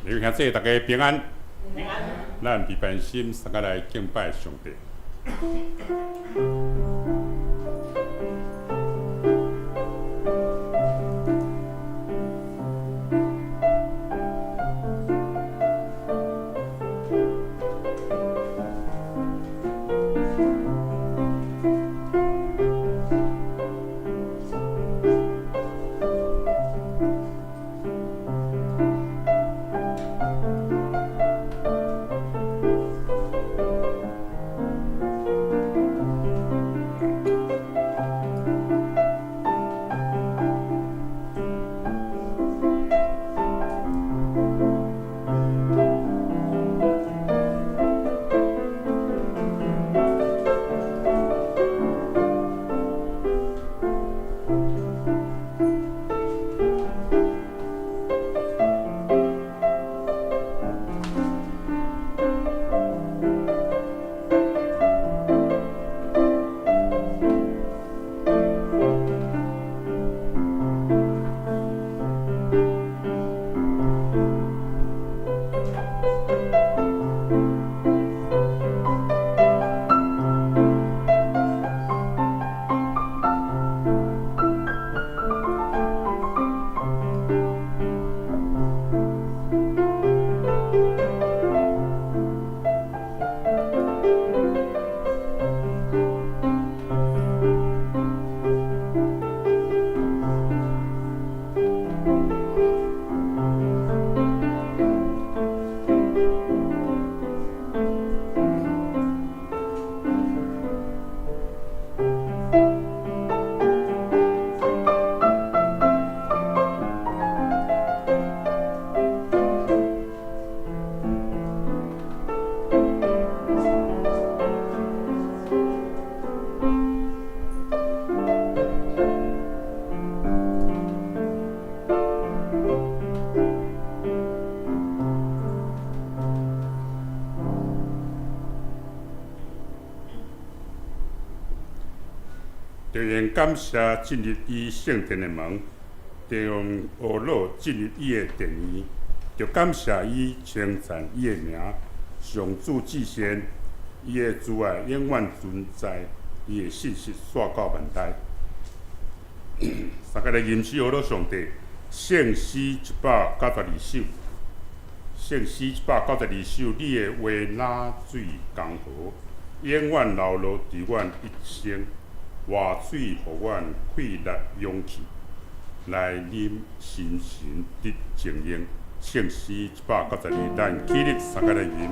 弟兄姊妹，大家平安。平安。咱平平心，相佮來敬拜上帝。著用感謝進入伊聖殿的門，著用呵咾進入伊的殿院，著感謝伊，稱讚伊的名。上主至善，伊的慈愛永遠存在，伊的信實紲到萬代。相佮來吟詩呵咾上帝，聖詩192首，聖詩192首，你的話若水江河，永遠流落佇阮一生。活水予阮氣力勇氣，來啉心神得淨用。聖詩192，咱起立相佮來吟。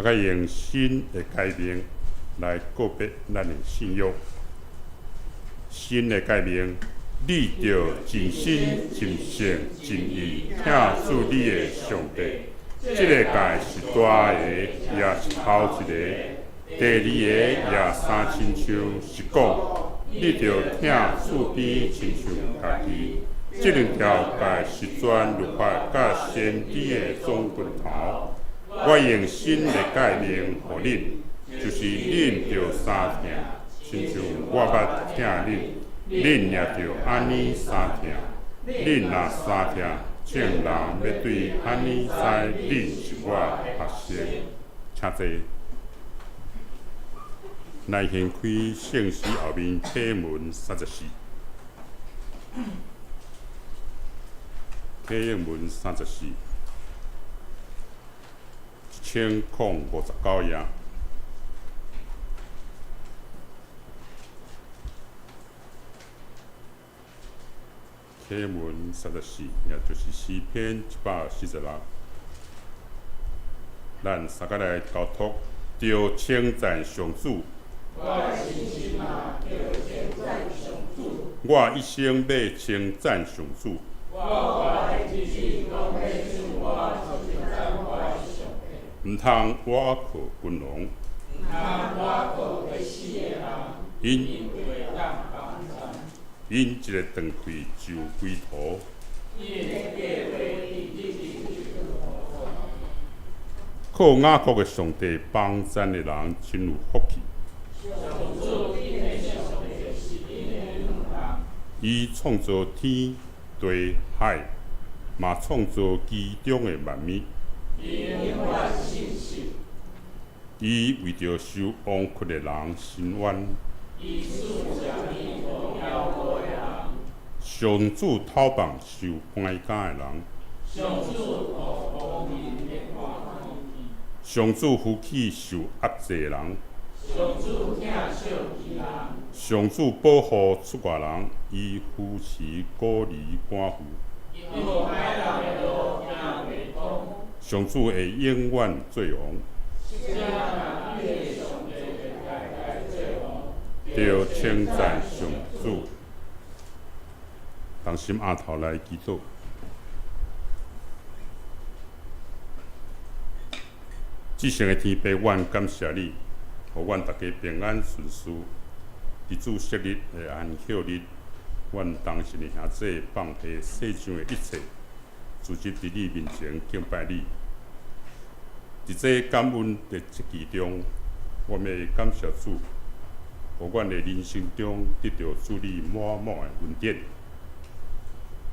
逐家用新的誡命來告別咱的信仰。新的誡命，你著盡心、盡性、盡意疼主你的上帝。這个誡是大个，也是頭一个。第二个也相親像是講，你著疼厝邊親像家己。這兩條誡是全律法佮先知的總棍頭。我用新的誡命予恁，就是恁著相疼，親像我捌疼恁，恁也著按呢相疼。恁若相疼，眾人欲對按呢知恁是我的學生。請坐。來掀開聖詩後面啟文34，啟文34，1059頁。啟文34，也就是詩篇146。咱三个來交託，著稱讚上主。我一生欲稱讚上主。毋通倚靠君王。𪜶𪜶一个斷氣就歸土。靠雅各的上帝幫贊的人真有福氣。伊創造天地海，嘛創造其中的萬物。伊為著受王屈的人伸冤。上主討放受關監的人。上主扶起受壓制的人。上主保護出外人，伊扶持孤兒寡婦。上主會永遠做王。著稱讚上主，同心徛頭來祈禱。至聖的天父，阮感謝你，予阮逐家平安順遂。佇主昔日的安息日，阮同心的兄弟放下世上的一切，聚集佇你面前敬拜你。佇這感恩的節期中，我欲感謝主，予阮的人生中得著主你滿滿的恩典。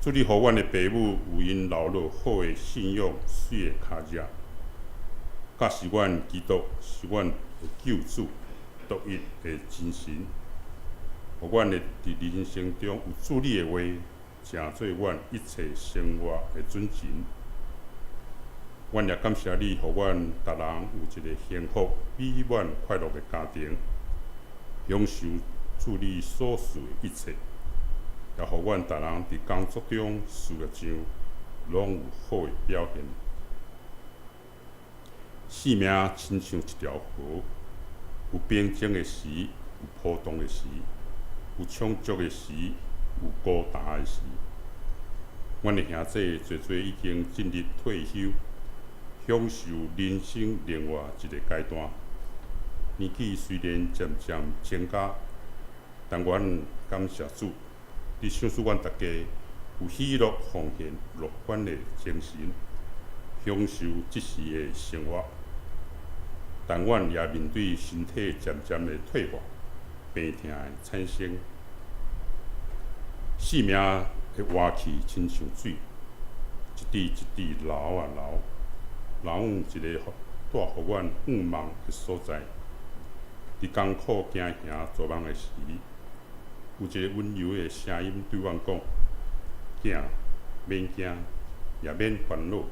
主你予阮的爸母有𪜶留落好的信仰、媠的跤跡，佮是阮基督是阮的救主、獨一的真神。予阮會佇人生中有主你的話，成做阮一切生活的準繩。阮也感謝你，予阮逐人有一个幸福、美滿、快樂的家庭，享受主你所賜的一切，也予阮逐人佇工作中、事業上，攏有好的表現。生命親像一條河，有平靜的時，有波動的時，有充足的時，有孤單的時。阮的兄弟濟濟已經進入退休，享受人生另外一个階段。年紀雖然漸漸增加，但阮感謝主，你賞賜阮逐家有喜樂、奉獻、樂觀的精神，享受這時的生活。但阮也面對身體漸漸的退化、病痛的產生，生命的活去親像水，一滴一滴流啊流，流往一个帶予阮向望的所在。佇艱苦驚惶絕望的時，有一个溫柔的聲音對阮講：囝，免驚，也免煩惱。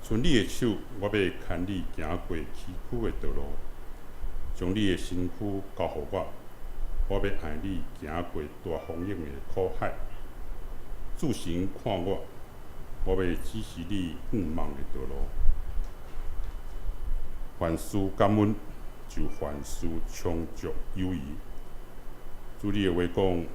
伸你的手，我欲牽你行過崎嶇的道路，將你的身軀交予我，我欲帶你行過大風湧的苦海。注神看我，我欲指示你向望的道路。凡事感恩，就凡事充足有餘。主你的話講，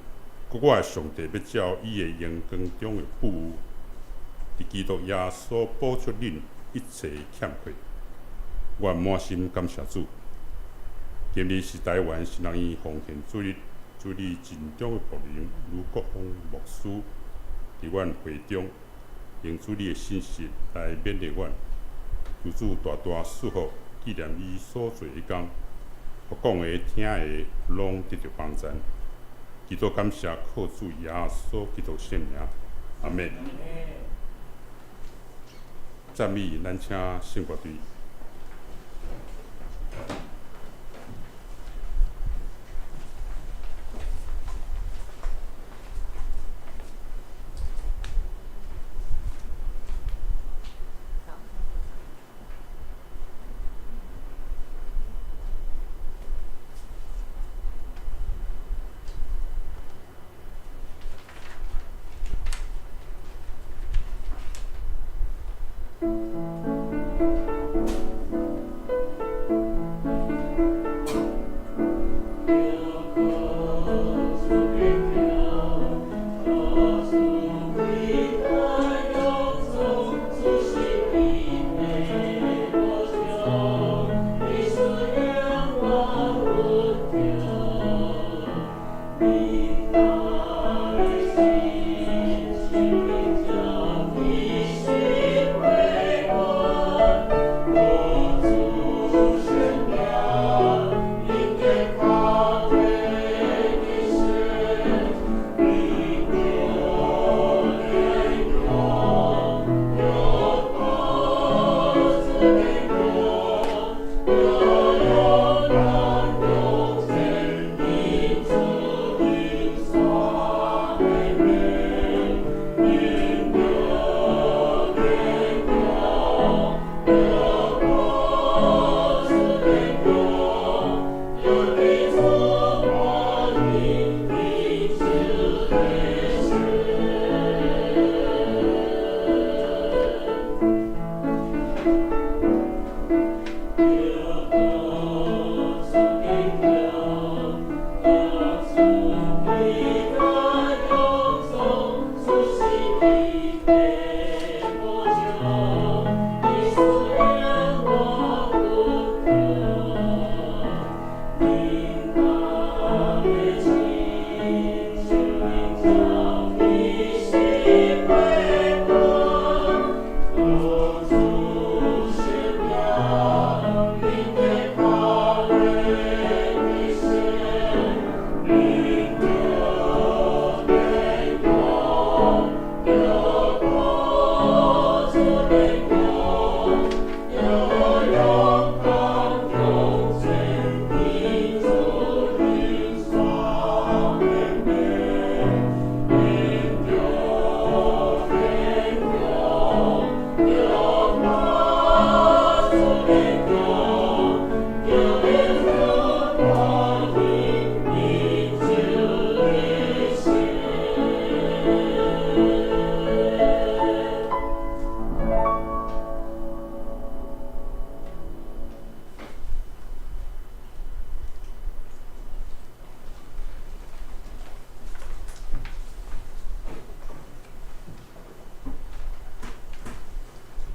閣我的上帝欲照伊的榮光中的富有，佇基督耶穌補足恁一切欠缺。我滿心感謝主。今日是台灣神學院奉獻主日，主你盡忠的僕人盧國峰牧師，佇阮會中，用主你的信實來勉勵阮。求主大大賜福，紀念伊所做的工，予講的、聽的，攏得著幫贊。祈禱感謝，靠主耶穌基督聖名，阿們。讚美，咱請聖樂隊。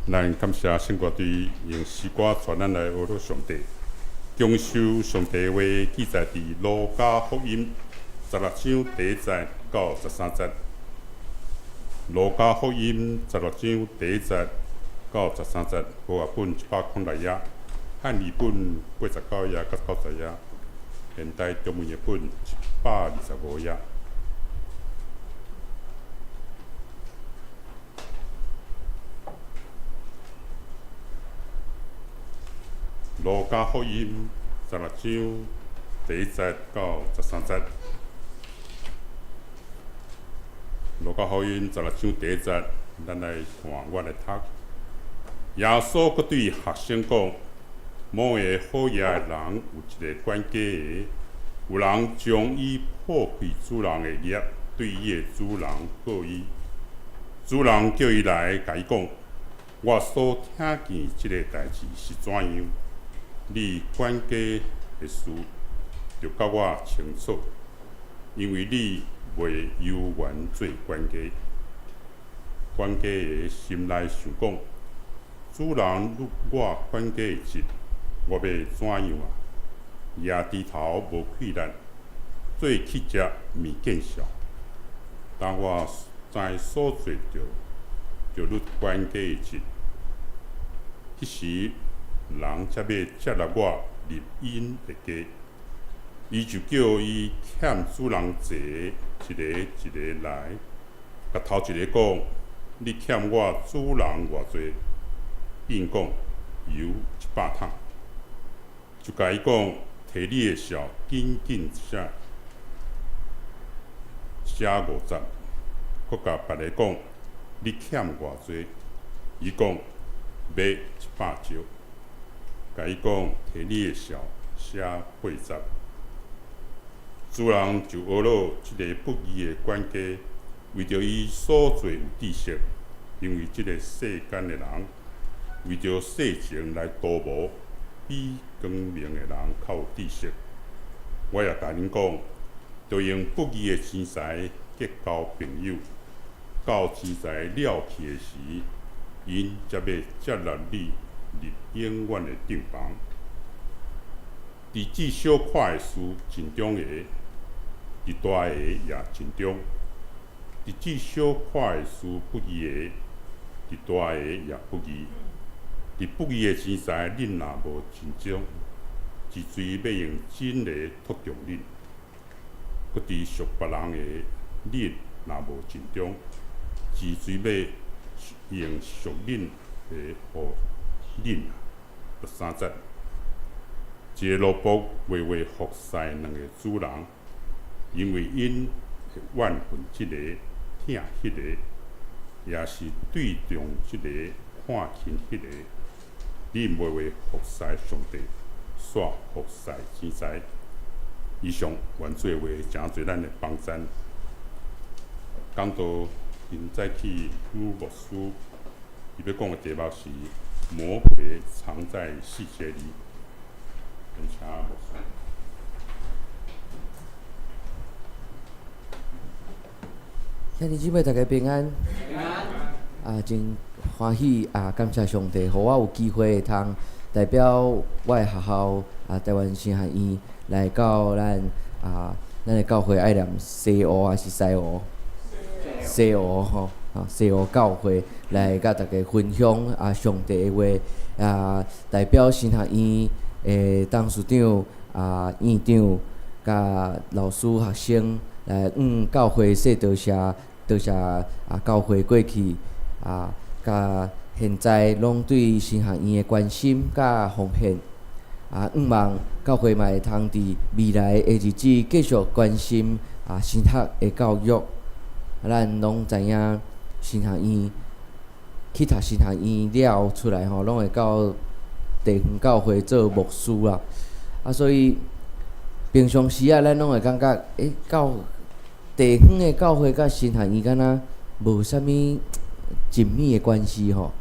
咱感謝聖歌隊用詩歌帶咱來學上帝，享受上帝話記載佇路加福音十六章第一節到十三節。路加福音十六章第一節到十三節，和合本106頁，漢語本89頁佮90頁，現代中文譯本125頁。路加福音十六章第一節到十三節。路加福音十六章第一節，咱來看，我來讀。耶穌閣對學生講：某个好額的人有一个管家的，有人將伊破開主人的業，對伊的主人告伊。主人叫伊來，共伊講：我所聽見這个代誌是怎樣？你管家的事，著佮我清楚，因為你袂猶原做管家。管家的心內想講：主人愈我管家的職，我欲怎樣啊？夯豬頭無氣力，做乞食物見效。當我知所做著，就愈管家的職。彼時人才欲接納我入𪜶的家。伊就叫伊欠主人債一個一個來，共頭一個講：你欠我主人偌濟？應講油100桶。就共伊講：提你的數，緊緊寫，寫50。閣共別个講：你欠偌濟？伊講麥100石。共伊講：提你的數，寫80。主人就呵咾這個不義的管家，為著伊所做有知識，因為這個世間的人為著世情來圖謀，比光明的人較有知識。我也共恁講，著用不義的錢財結交朋友，到錢財了去的時，𪜶才欲接納你入永遠的帳棚。佇這小塊的事盡忠的，佇大的也盡忠；佇這小塊的事不義的，佇大的也不義。佇不義的錢財，恁若無盡忠，是誰欲用真的托重恁？閣佇屬別人的，恁若無盡忠，是誰欲用屬恁的予恁？第三節，一个奴僕袂話服侍兩个主人，因為𪜶會怨恨這个，疼彼个，抑是對重這个，看輕彼个。恁袂話服侍上帝，煞服侍錢財。以上願主的話，成做咱的幫贊。講道今早起呂牧師，伊欲講的題目是魔鬼藏在細節裡。請牧師。兄弟姊妹，大家平安。平安。啊，真歡喜啊！感謝上帝，予我有機會會通代表我的學校啊，臺灣神學院來到咱啊，咱的教會愛念西湖還是西湖？西湖吼，啊，西湖教會來佮大家分享啊，上帝的話啊，代表神學院的董事長啊、院長、佮老師、學生來，教會說多謝，多謝啊，教會過去啊，佮現在攏對神學院的關心佮奉獻啊，向望教會嘛會通佇未來的日子繼續關心啊神學的教育。咱攏知影神學院去讀神學院了後出來吼，攏會到地方教會做牧師啦。啊，所以平常時啊，咱攏會感覺，教地方的教會佮神學院敢若無啥物緊密的關係吼。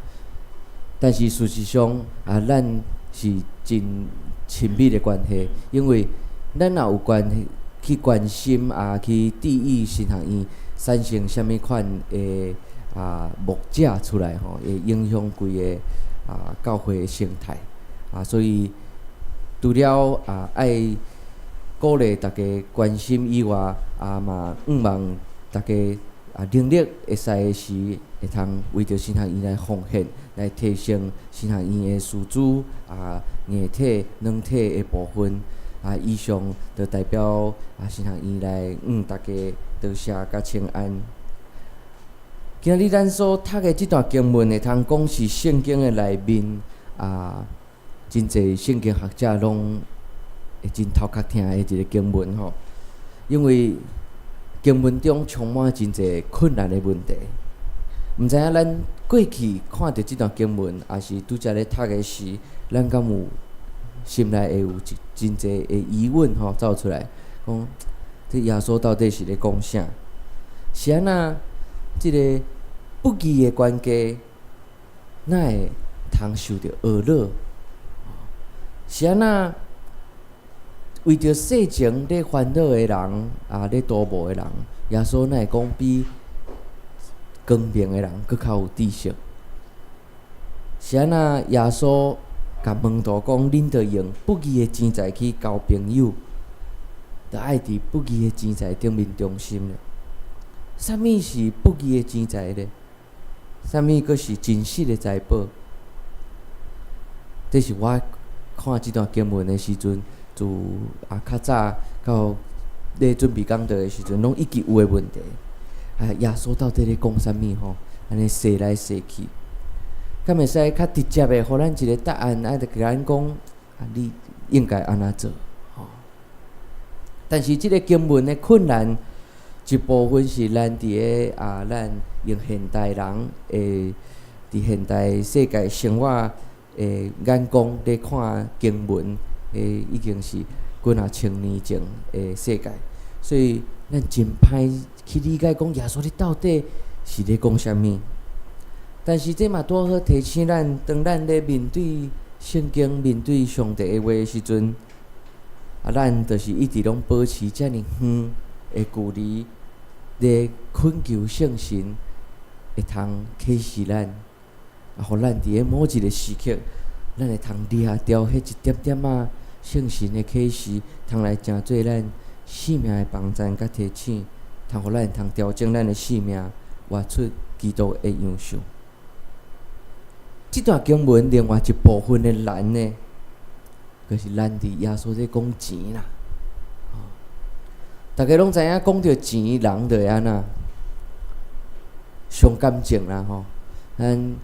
但是事實上啊，咱是真親密的關係，因為咱若有關係去關心啊，去注意神學院產生啥物款的啊牧者出來吼，會影響規个啊教會的生態啊，所以除了啊愛鼓勵大家關心以外，啊嘛向望大家啊能力會使的時，會通為著神學院來奉獻，來提升神學院的師資啊硬體、軟體的部分。啊，以上就代表啊神學院來向大家多謝佮請安。今日咱所讀的這段經文，會通講是聖經的內面啊，真濟聖經學者攏會真頭殼疼的一个經文吼，因為經文中充滿真濟困難的問題。毋知影咱過去看著這段經文，抑是拄才咧讀的時，咱敢有心內會有一真濟的疑問吼，走出來，講這耶穌到底是咧講啥？是按怎這个不義的管家，哪會通受著呵咾？是按怎為著世情咧煩惱的人啊，咧徒無的人，耶穌哪會講比光明的人閣較有知識？是按怎耶穌共門徒講，恁著用不義的錢財去交朋友，著愛佇不義的錢財頂面忠心咧。啥物是不義的錢財咧？啥物閣是真實的財寶？這是我看這段經文的時陣，自較早到咧準備講道的時陣，攏一直有的問題。啊，耶穌到底咧講啥物吼？按呢踅來踅去，敢會使較直接的，予咱一個答案，啊，就共咱講，啊，你應該按怎做？吼。但是這個經文的困難，一部分是咱佇个啊，咱用現代人的佇現代世界生活的眼光咧看經文，的已經是幾若千年前的世界，所以咱真歹去理解講耶穌你到底是咧講啥物。但是這嘛拄好提醒咱，當咱咧面對聖經、面對上帝的話的時陣，啊，咱就是一直攏保持遮爾遠的距離，咧懇求聖神會通啟示咱，啊，予咱佇咧某一個時刻，咱會通掠著彼一點點仔聖神的啟示，通來成做咱生命的幫贊佮提醒，通予咱會通調整咱的生命，活出基督的樣式。這段經文另外一部分的難呢，就是難佇耶穌咧講錢啦。大家攏知影講著錢，人就會按怎傷感情啦吼。咱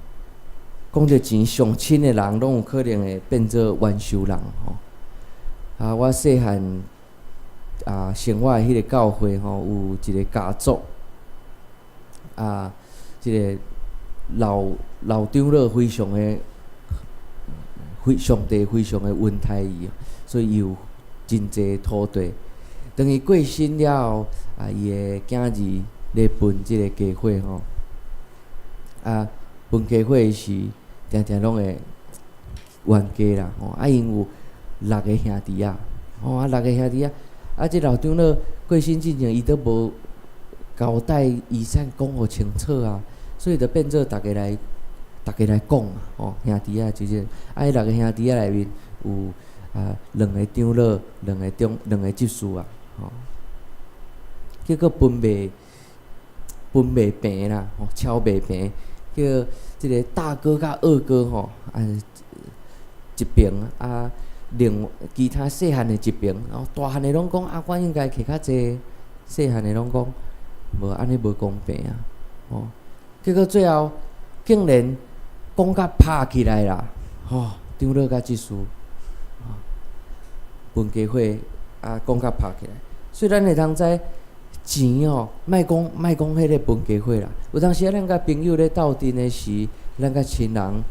講著錢上親的人，攏有可能會變做冤仇人吼。啊，我細漢生活的彼個教會吼，有一個家族，啊，這個老老長老非常的非上帝非常的恩待伊，所以伊有真濟土地。當伊過身了後，啊，伊的囝兒咧分這個家伙吼，啊，分家伙時，定定攏會冤家啦吼。啊，𪜶有六个兄弟仔，吼啊，六个兄弟仔，啊，這老長老過身之前，伊都無交代遺產講予清楚啊，所以就變做逐家來講嘛，吼，兄弟仔之間，啊，彼六个兄弟仔內面有兩个長老，兩個執事啊，吼，結果分袂平啦，吼，敲袂平，叫這个大哥佮二哥吼，啊，一邊啊，另其他細漢的一邊，然後大漢的攏講啊，我應該摕較濟，細漢的攏講無按呢無公平啊，吼，結果最後竟然講甲拍起來啦，吼，長老佮執事，分家伙啊，講甲拍起來，所以咱會通知錢吼，莫講彼个分家伙啦，有當時啊，咱佮朋友咧鬥陣的時，咱佮親人，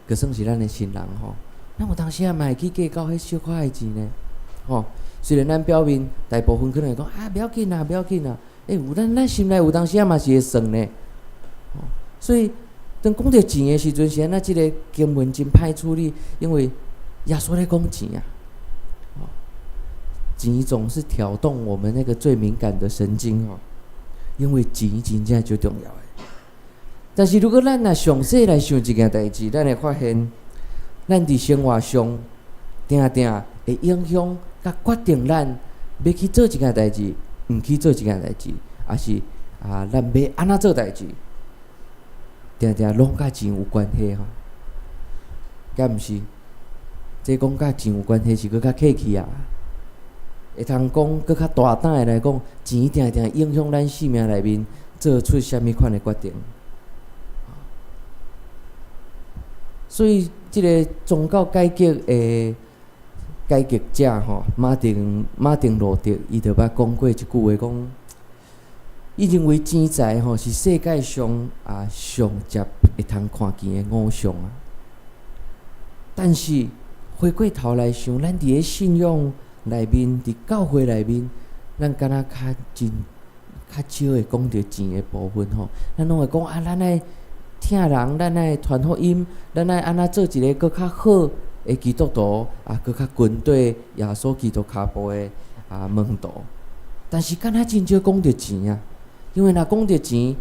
就算是咱的親人吼，咱有當時啊嘛會去計較彼小可的錢呢，吼。雖然咱表面大部分可能會講啊，無要緊啦，無要緊啦，欸，有咱心內有當時啊嘛是會算呢，吼。所以當講著錢的時陣，是按怎這个經文真歹處理，因為耶穌咧講錢啊，錢總是挑動我們那個最敏感的神經哦，因為錢真正足重要的。但是如果咱若詳細來想一件代誌，咱會發現，咱佇生活上定定會影響佮決定咱欲去做一件代誌，毋去做一件代誌，抑是啊，咱欲按怎做代誌，定定攏佮錢有關係吼。敢毋是？這講佮錢有關係是閣較客氣啊。會通講閣較大膽的來講，錢定定影響咱生命內面做出啥物款的決定。所以，這个宗教改革的改革者吼，馬丁路德，伊就捌講過一句話，講伊認為錢財吼是世界上上捷會通看見的偶像啊。但是回過頭來想，咱佇咧信仰內面，佇教會內面，咱敢若較真較少會講著錢的部分吼，咱攏會講啊，咱愛疼人，咱愛傳福音，咱愛按怎做一个閣較好的基督徒啊，閣較跟綴耶穌基督跤步的啊門徒。但是敢若真少講著錢啊，因為若講著錢，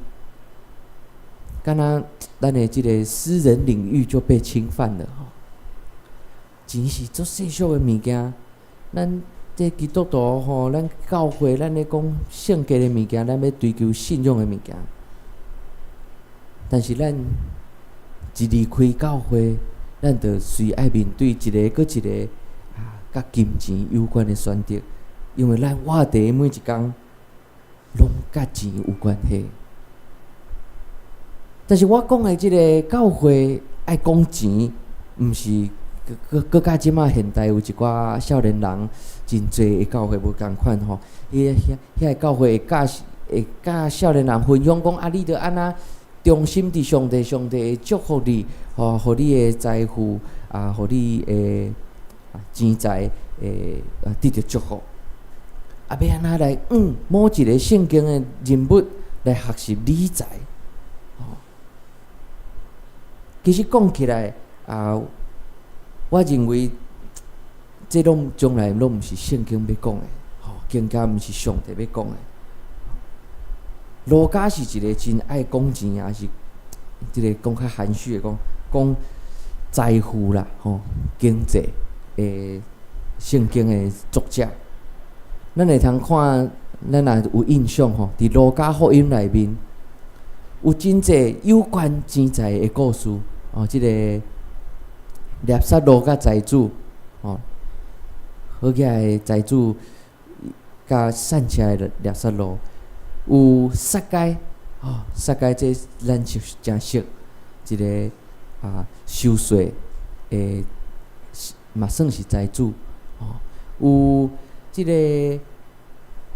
敢若咱的這个私人領域就被侵犯了吼。錢是足世俗的物件，咱這基督徒吼，咱教會，咱咧講聖潔的物件，咱欲追求信仰的物件。但是咱一離開教會，咱就隨愛面對一个閣一个啊，佮金錢有關的選擇，因為咱活佇每一工，攏佮錢有關係。但是我講的這个教會愛講錢，毋是閣閣佮這馬現代有一寡少年人真濟的教會無仝款吼，彼遐遐个教會會教會教少年人分享講啊，你著按怎忠心佇上帝，上帝會祝福你，吼，予你的財富啊，予你的錢財會得著祝福。啊，欲按怎來用某一个聖經的人物來學習理財？吼，其實講起來啊，我認為這攏將來攏毋是聖經欲講的，吼，更加毋是上帝欲講的。路加是一个真愛講錢，抑是這个講較含蓄的講，講財富啦，吼，經濟的聖經的作者。咱會通看，咱若有印象吼，佇路加福音內面有真濟有關錢財的故事，哦，這个拉撒路佮財主，吼，好額的財主佮散赤的拉撒路，有撒該，吼，撒該這咱就誠熟，一个啊收稅的，嘛算是財主，吼，有這个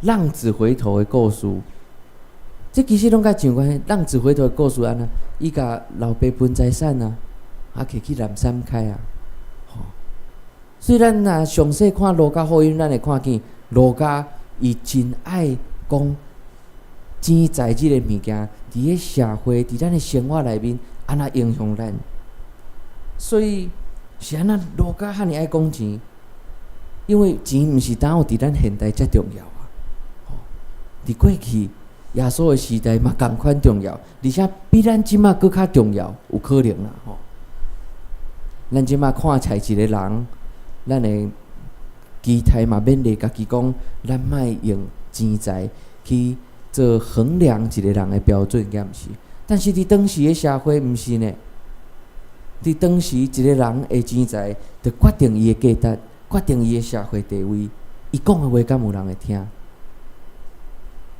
浪子回頭的故事，這其實攏佮錢有關係。浪子回頭的故事按怎？伊共老爸分財產啊，啊，摕去濫散開啊，吼。所以咱若詳細看路加福音，咱會看見路加伊真愛講錢財這个物件，佇咧社會，佇咱的生活內面，按怎影響咱。所以是按怎路加遐爾愛講錢？因為錢毋是單有佇咱現代才重要啊，吼！佇過去耶穌的時代嘛仝款重要，而且比咱這馬閣較重要，有可能啦吼。咱這馬看待一个人，咱會期待嘛勉勵家己講，咱莫用錢財去做衡量一个人的標準，敢毋是？但是佇當時的社會毋是呢。佇當時一个人的錢財，就決定伊的價值，決定伊的社會地位，伊講的話敢有人會聽？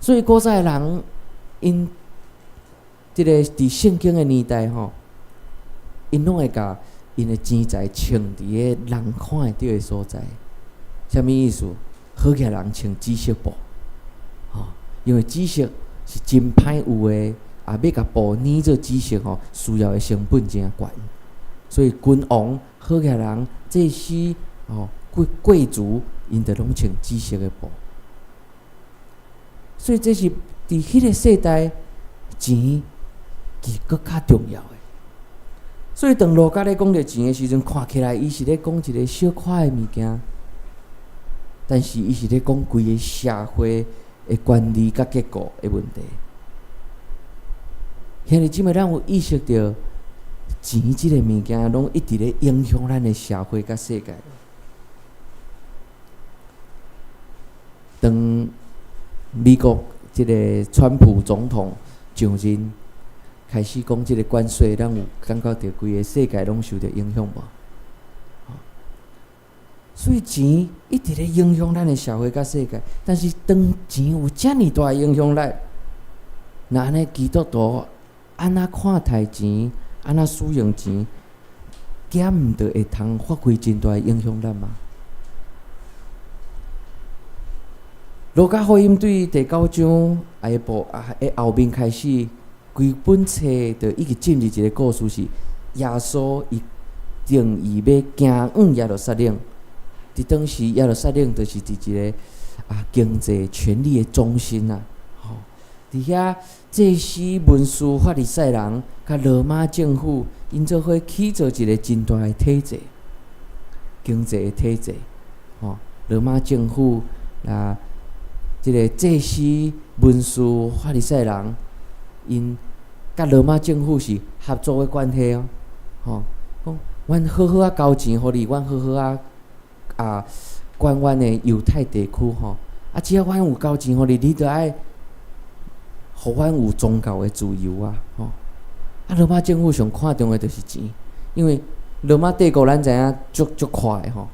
所以古早的人，𪜶這个佇聖經的年代吼，𪜶攏會共𪜶的錢財穿佇个人看會著的所在。啥物意思？好額人穿紫色布，吼，因為紫色是真歹有的，啊，欲共布染做紫色吼，需要的成本誠懸。所以君王、好額人、祭司、吼貴貴族，𪜶就攏穿紫色的布。所以這是佇彼个世代，錢其實閣較重要的。所以當路加咧講著錢的時陣，看起來伊是咧講一个小可的物件，但是伊是咧講規个社會的權力佮結構的問題。兄弟姊妹，咱有意識著錢這个物件，攏一直咧影響咱的社會佮世界。當美國這个川普總統上任，開始講這个關稅，咱有感覺著規个世界攏受著影響無？所以錢一直咧影響咱的社會佮世界，但是當錢有遮爾大的影響力，若按呢基督徒按怎看待錢，按怎使用錢，敢毋著會通發揮真大的影響力嗎？路加福音對第九章下部啊，的後面開始，規本冊就已經進入一个故事，是耶穌伊定意欲行往耶路撒冷。佇當時，耶路撒冷就是佇一个啊經濟權力的中心啊。吼，佇遐祭司、文士、法利賽人，佮羅馬政府，𪜶做伙起做一个真大的體制。經濟的體制，吼，羅馬政府啊，這个祭司、文士、法利賽人，𪜶佮羅馬政府是合作的關係哦，吼，講阮好好仔交錢予你，阮好好仔啊管阮的猶太地區吼，啊，只要阮有交錢予你，你著愛予阮有宗教的自由啊，吼。啊，羅馬政府上看重的就是錢，因為羅馬帝國咱知影足足快的吼，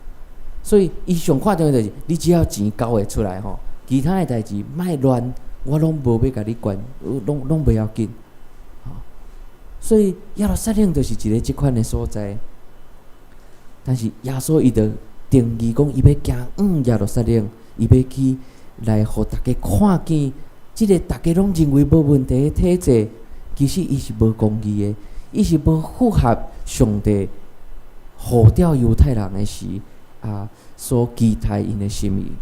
所以伊上看重的就是你只要錢交會出來吼，其他的代誌莫亂，我攏無欲共你管，攏攏袂要緊，吼。所以耶路撒冷就是一个這款的所在。但是耶穌伊就定義講，伊欲行往耶路撒冷，伊欲去來予大家看見，這个大家攏認為無問題的體制，其實伊是無公義的，伊是無符合上帝呼召猶太人的時啊所期待𪜶的心意。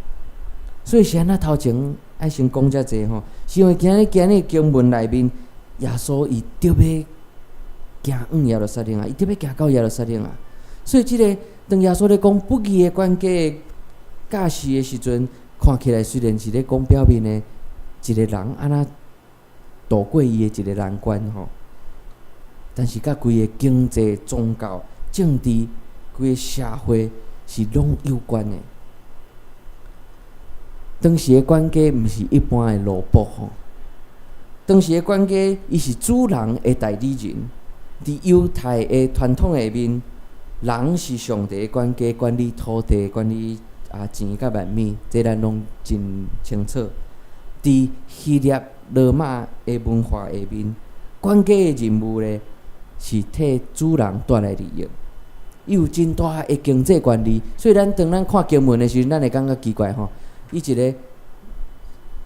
所以是按怎頭前愛先講遮濟吼，是因為今日今日經文內面，耶穌伊著欲行往耶路撒冷啊，伊著欲行到耶路撒冷啊。所以這个當耶穌咧講不義的管家教示的時陣，看起來雖然是咧講表面的一个人按怎度過伊的一个難關吼，但是佮規个經濟、宗教、政治、規个社會是攏有關的。當時的管家毋是一般的奴僕吼，當時的管家伊是主人的代理人，佇猶太的傳統下面，人是上帝的管家，管理土地、管理啊錢佮萬物，這咱攏真清楚。佇希臘羅馬的文化下面，管家的任務咧是替主人帶來利益，伊有真大的經濟權利。所以咱當咱看經文的時陣，咱會感覺奇怪吼。伊一个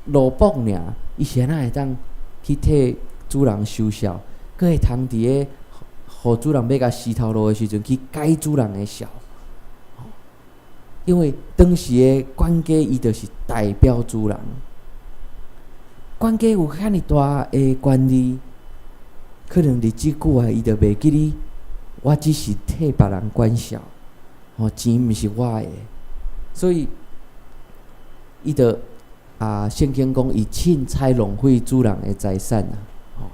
奴僕爾，伊是按怎會當去替主人收數，閣會通佇个予主人欲共死頭路的時陣去解主人的數。因為當時的管家伊就是代表主人，管家有遐爾大的權利，可能日子久啊，伊就袂記得，我只是替別人管數，吼，錢毋是我的，所以伊就啊，聖經講伊凊彩浪費主人的財產啊，吼，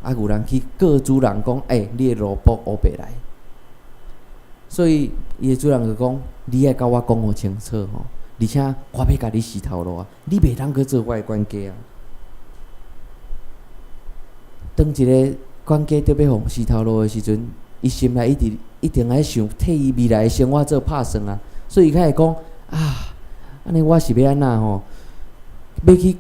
啊有人去告主人講，欸，你的奴僕烏白來，所以伊的主人就講，你愛佮我講予清楚吼，而且我欲共你死頭路啊，你袂當閣做我的管家啊。當一个管家著欲予死頭路的時陣，伊心內一直一定愛想替伊未來的生活做拍算啊，所以伊較會講啊，按呢我是欲按怎吼？欲去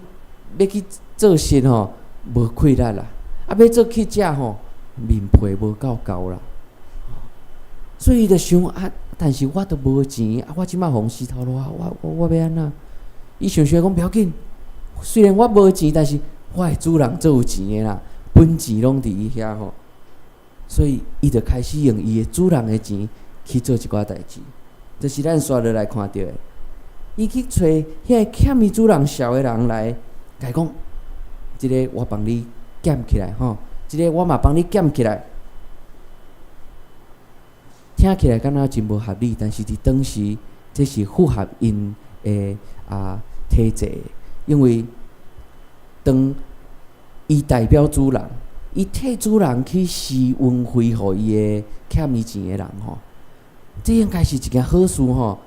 欲去做事吼，無氣力啦；啊，欲做記者吼，面皮無夠厚啦。所以伊就想啊，但是我都無錢啊，我這擺予死頭路啊，我我我欲按怎？伊想想講不要緊，雖然我無錢，但是我的主人足有錢的啦，本錢攏佇伊遐吼，所以伊就開始用伊的主人的錢去做一寡代誌，就是咱紲落來看著的。伊去揣遐个欠伊主人數的人來，共伊講：這个我幫你減起來吼，這个我嘛幫你減起來。聽起來敢若真無合理，但是佇當時這是符合𪜶的啊體制，因為當伊代表主人，伊替主人去施運費予伊的欠伊錢的人吼，這應該是一件好事吼。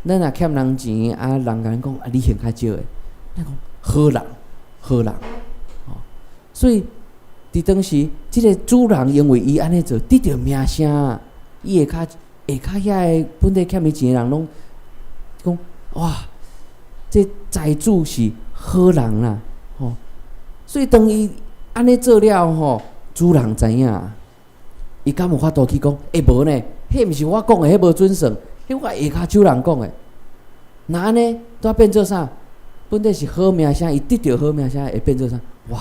咱若欠人錢，啊，人共咱講啊，你還較少的，咱講好人，好人，吼。所以佇當時，這个主人因為伊按呢做，得著名聲，伊下跤下跤遐个本底欠伊錢的人攏講哇，這財主是好人啦，吼。所以當伊按呢做了吼，主人知影，伊敢有法度去講？欸，無呢，彼毋是我講的，彼無準算，彼我下跤手人講的。若按呢，拄變做啥？本底是好名聲，伊得著好名聲，會變做啥？哇，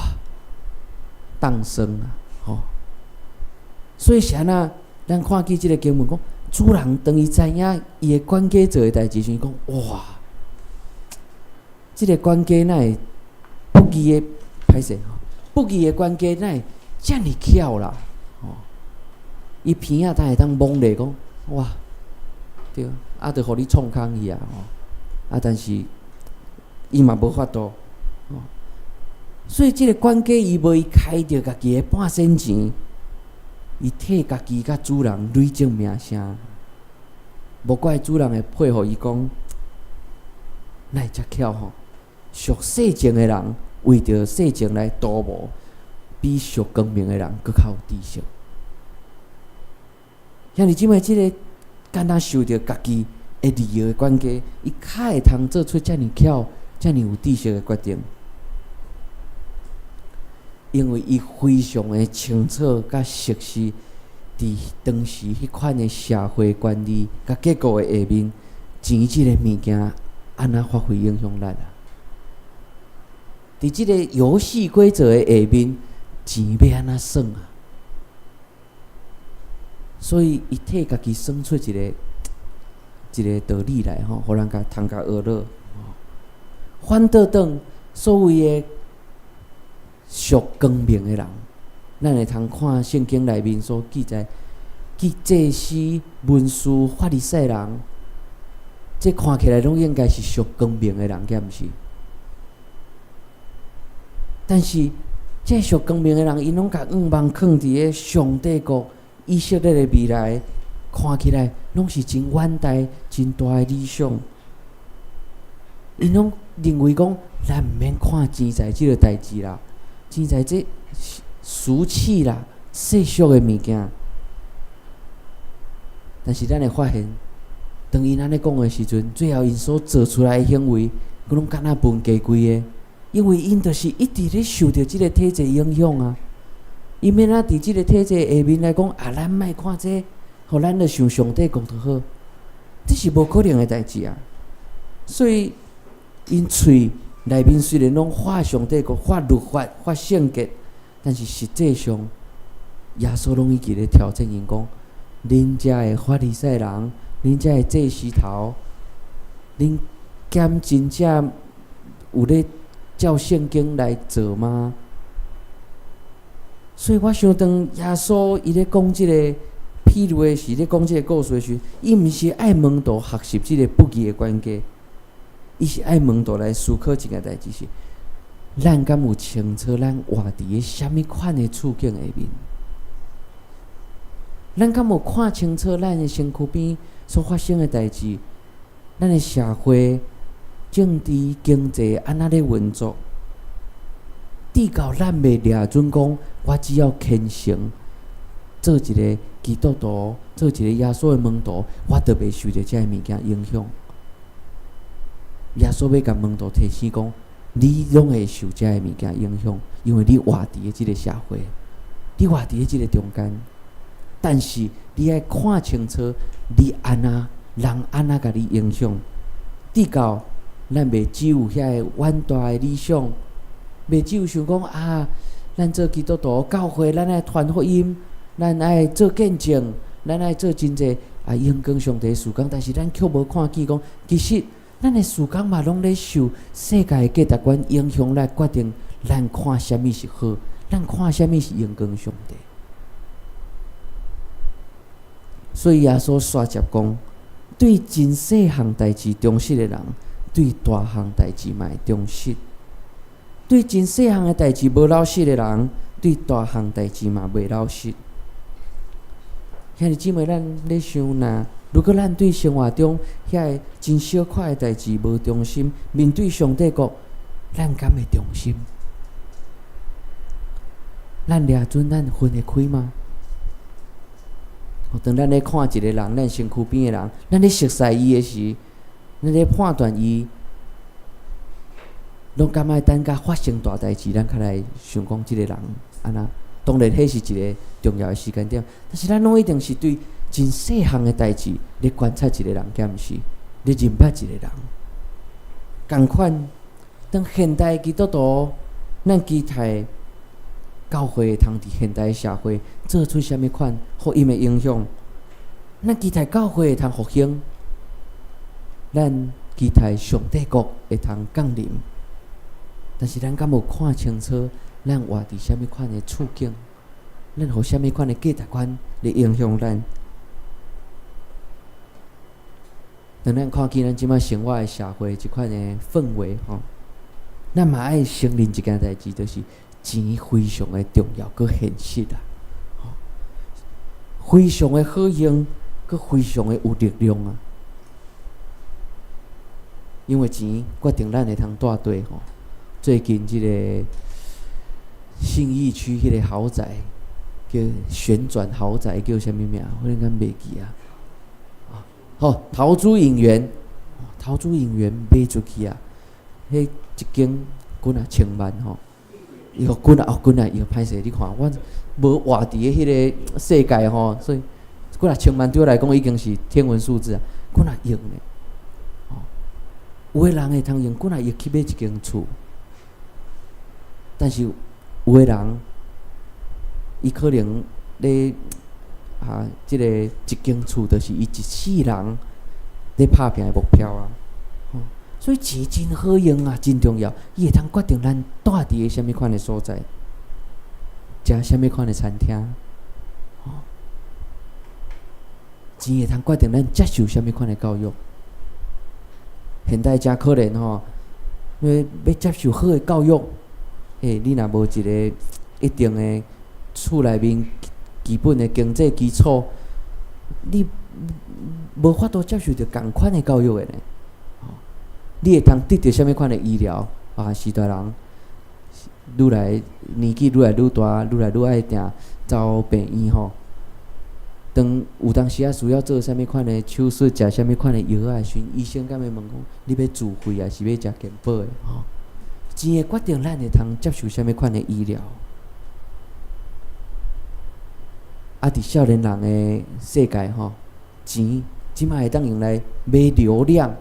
當生啊，吼！所以是按怎？咱看見這个經文講，主人當伊知影伊的管家做的代誌時，講哇，這个管家哪會不義的？歹勢吼，不義的管家哪會遮爾巧啦？吼，伊鼻仔當會當摸咧講，哇，對，啊，就予你創空去啊吼，啊，但是伊嘛無法度，吼，所以這个管家伊無伊開著家己的半仙錢，伊替家己佮主人累積名聲，無怪主人會佩服伊講，哪會遮巧吼？屬世情的人為著世情來圖謀，比屬光明的人閣較有知識。兄弟姊妹，這个敢若受著家己的利益的管家，伊較會通做出遮爾巧、遮爾有知識的決定，因為伊非常的清楚佮熟悉佇當時彼款的社會權力佮結構的下面，錢這个物件按怎發揮影響力啊？佇這個遊戲規則的下面，錢欲按怎算啊？所以，伊替家己算出一個一个道理來吼，予人共通共學落。反倒轉所謂的屬光明的人，咱會通看聖經內面所記載，去祭司、文士、法利賽人，這看起來攏應該是屬光明的人，敢毋是？但是，這屬光明的人，𪜶攏共向望囥佇个上帝國、以色列的未來，看起來攏是真遠大、真大的理想。𪜶攏認為講，咱毋免看錢財這个代誌啦，錢財這俗氣啦、世俗的物件。但是咱會發現，當𪜶按呢講的時陣，最後𪜶所做出來的行為，閣攏敢若分家規的。因為𪜶就是一直咧受著這个體制影響啊！𪜶欲按怎佇這个體制下面來講啊，咱莫看這个，予咱著想上帝國就好，這是無可能的代誌啊！所以，𪜶喙內面雖然攏發上帝國、發律法、發聖潔，但是實際上，耶穌攏一直咧挑戰𪜶講：恁遮的法利賽人，恁遮的祭司頭，恁敢真正有咧照聖經來做嗎？所以我想，當耶穌伊咧講這個譬喻的時，咧講這個故事的時，伊毋是愛門徒學習這个不義的管家，伊是愛門徒來思考一件代誌是：咱敢有清楚咱活佇个啥物款的處境下面？咱敢有看清楚咱的身軀邊所發生的代誌？咱的社會、政治、經濟按怎咧運作？直到咱袂掠準講，我只要虔誠做一个基督徒，做一个耶穌的門徒，我就袂受著這个物件影響。耶穌欲共門徒提醒講，你攏會受這个物件影響，因為你活佇个這个社會，你活佇个這个中間。但是你愛看清楚，你按怎人按怎共你影響，直到咱袂只有遐个遠大的理想，袂只有想講啊，咱做基督徒教會，咱愛傳福音，咱愛做見證，咱愛做真濟啊，榮光上帝事工。但是咱卻無看見講，其實咱的事工嘛，攏咧受世界的價值觀影響來決定，咱看啥物是好，咱看啥物是榮光上帝。所以耶穌煞接講，對真細項代誌忠實的人，對大項代誌嘛會忠實；對真細項的代誌無老實的人，對大項代誌嘛袂老實。兄弟姊妹，咱咧想若，如果咱對生活中遐个真小塊的代誌無忠心，面對上帝國，咱敢會忠心？咱掠準咱分會開嗎？當咱咧看一个人，咱身軀邊的人，咱咧熟似伊的時，咱咧判斷伊，攏敢愛等甲發生大代誌，咱較來想講這个人按怎？當然，彼是一个重要的時間點，但是咱攏一定是對真細項的代誌咧觀察一个人，敢毋是？咧認捌一个人。仝款，當現代基督徒，咱期待教會會通佇現代社會做出啥物款福音的影響？咱期待教會會通復興，咱期待上帝國會通降臨，但是咱敢有看清楚，咱活佇啥物款的處境？咱予啥物款的價值觀來影響咱？當咱看見咱這擺生活的社會這款的氛圍吼，咱嘛愛承認一件代誌，就是錢非常的重要，閣現實啊，吼，非常的好用，閣非常的有力量啊。因為錢決定咱會通蹛佗吼。最近這個信義區彼個豪宅，叫旋轉豪宅，叫啥物名？忽然間袂記啊。好，陶朱隱園，陶朱隱園賣出去啊，彼一間幾若千萬吼，伊個幾若哦幾若億，歹勢你看，我無活佇咧彼個世界吼，所以幾若千萬對我來講已經是天文數字啊，幾若億呢，吼，有的人會通用幾若億去買一間厝，但是有的人，伊可能咧。啊，這個一間厝就是伊一世人咧拍拚的目標啊！吼，所以錢真好用啊，真重要。伊會通決定咱蹛佇咧啥物款的所在，食啥物款的餐廳，吼，錢會通決定咱接受啥物款的教育。現代誠可憐吼，因為欲接受好的教育，欸，你若無一個一定的厝內面基本的經濟基礎，你無法度接受著仝款的教育的呢。你會通得著啥物款的醫療啊？序大人愈來年紀愈來愈大，愈來愈愛定走病院吼。當有當時仔需要做啥物款的手術，食啥物款的藥仔的時陣，醫生敢會問講你欲自費抑是欲食健保的？吼，錢會決定咱會通接受啥物款的醫療。啊！佇少年人的世界吼，錢這擺會當用來買流量，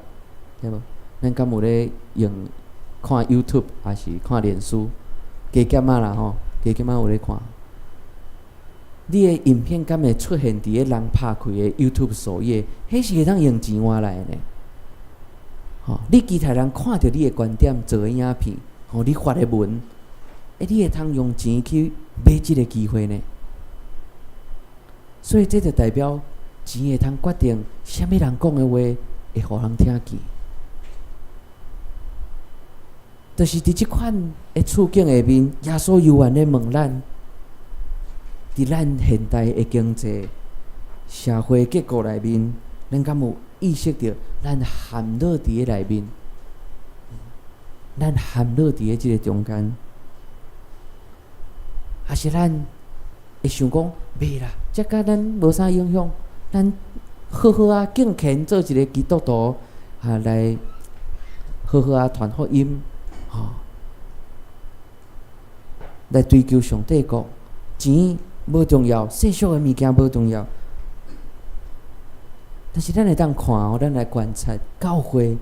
對無？咱敢有咧用看 YouTube，抑是看臉書？加減仔啦吼，加減仔有咧看。你的影片敢會出現佇咧人拍開的 YouTube 首頁？彼是會當用錢換來的呢。吼，你期待人看著你的觀點做的影片，吼，你發的文，欸，你會通用錢去買這个機會呢？所以這就代表錢會通決定啥物人講的話會予人聽見。就是佇這款的處境下面，耶穌猶原咧問咱：佇咱現代的經濟社會結構內面，咱敢有意識著咱陷落佇咧內面？咱陷落佇咧這个中間，抑是咱會想講袂啦，這佮咱無啥影響，咱好好仔敬虔做一个基督徒，啊來好好仔傳福音，吼，來追求上帝國，錢無重要，世俗的物件無重要，但是咱會當看哦，咱來觀察教會，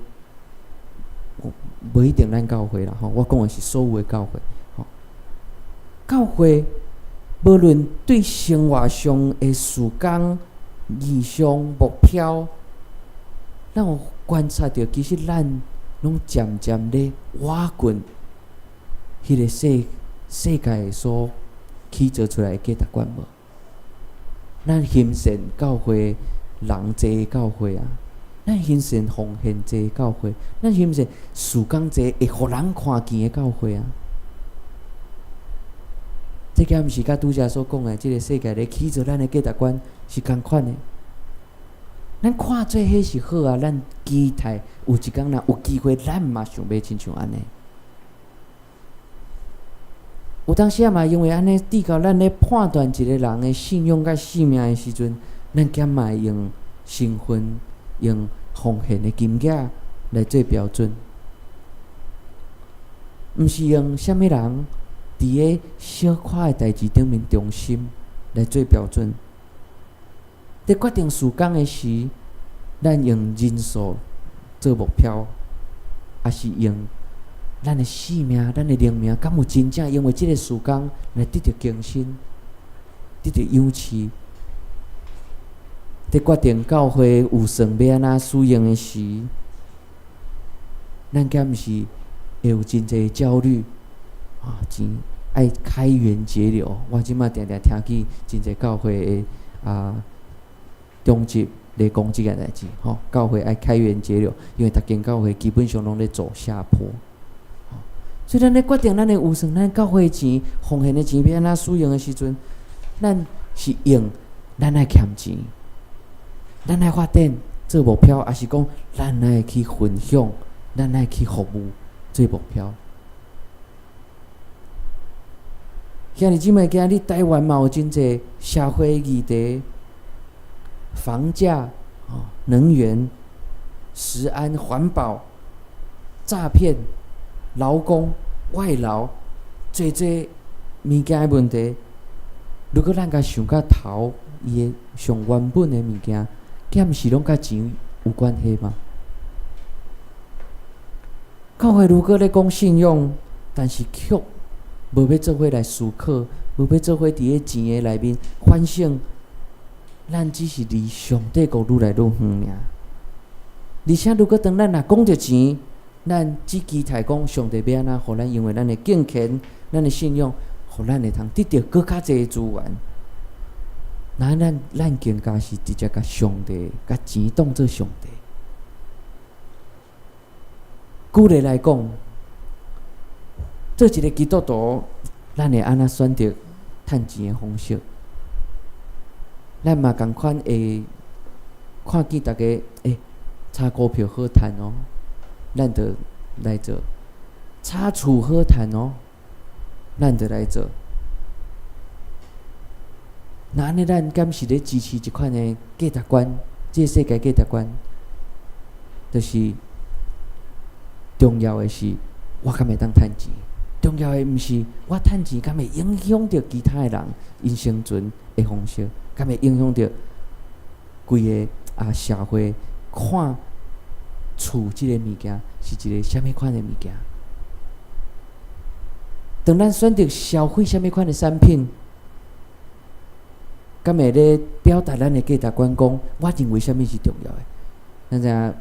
無一定咱教會啦，吼，我講的是所有的教會，吼，教會無論對生活上的事工、異象、目標，咱有觀察著，其實咱攏漸漸咧倚近彼个世界所起造出來的價值觀無？咱欣羨教會人濟的教會啊，咱欣羨奉獻濟的教會，咱欣羨事工濟會予人看見的教會啊。這敢毋是佮拄才所講的，這个世界咧起造咱的價值觀是仝款的。咱看做彼是好啊，咱期待有一工若有機會，咱嘛想欲親像按呢。有當時仔嘛，因為按呢，至到咱咧判斷一个人的信仰佮性命的時陣，咱敢嘛會用身份、用奉獻的金額來做標準，毋是用啥物人佇个小可的代誌頂面忠心來做標準。佇決定事工的時，咱用人數做目標，抑是用咱的性命、咱的靈命，敢有真正因為這个事工來得著更新、得著養飼？佇決定教會預算欲按怎使用的時，咱敢毋是會有真濟焦慮？啊，錢愛開源節流。我這擺定定聽見真濟教會的啊，中集咧講這件代誌，吼，教會愛開源節流，因為逐間教會基本上攏咧走下坡。所以咱咧決定咱的預算，咱教會錢、奉獻的錢欲按怎使用的時陣，咱是用咱愛儉錢，咱愛發展做目標，抑是講咱愛去分享，咱愛去服務做目標。兄弟姊妹，今日台灣嘛有真濟社會議題，房價、能源、食安、環保、詐騙、勞工、外勞，濟濟物件的問題。如果咱共想較頭，伊的上原本的物件，敢毋是攏佮錢有關係嗎？教會如果咧講信用，但是卻無欲做伙來思考，無欲做伙佇咧錢的內面反省，咱只是離上帝國愈來愈遠爾。而且，如果當咱若講著錢，咱只期待講上帝欲按怎予咱，因為咱的敬虔、咱的信仰，予咱會通得著閣較濟資源。那咱更加是直接共上帝、共錢當做上帝。舉例來講，做一個基督徒，咱會按怎選擇趁錢的方式？咱嘛仝款會看見逐家炒股票好趁哦，咱就來做；炒厝好趁哦，咱就來做。那按呢，咱敢是咧支持這款的價值觀？這個世界價值觀，就是重要的是我敢會當趁錢。重要的毋是我趁錢敢會影響著其他的人𪜶生存的方式，敢會影響著規个社會看厝這个物件是一個啥物款的物件。當咱選擇消費啥物款的產品，敢會咧表達咱的價值觀？講我認為啥物是重要的？咱知影，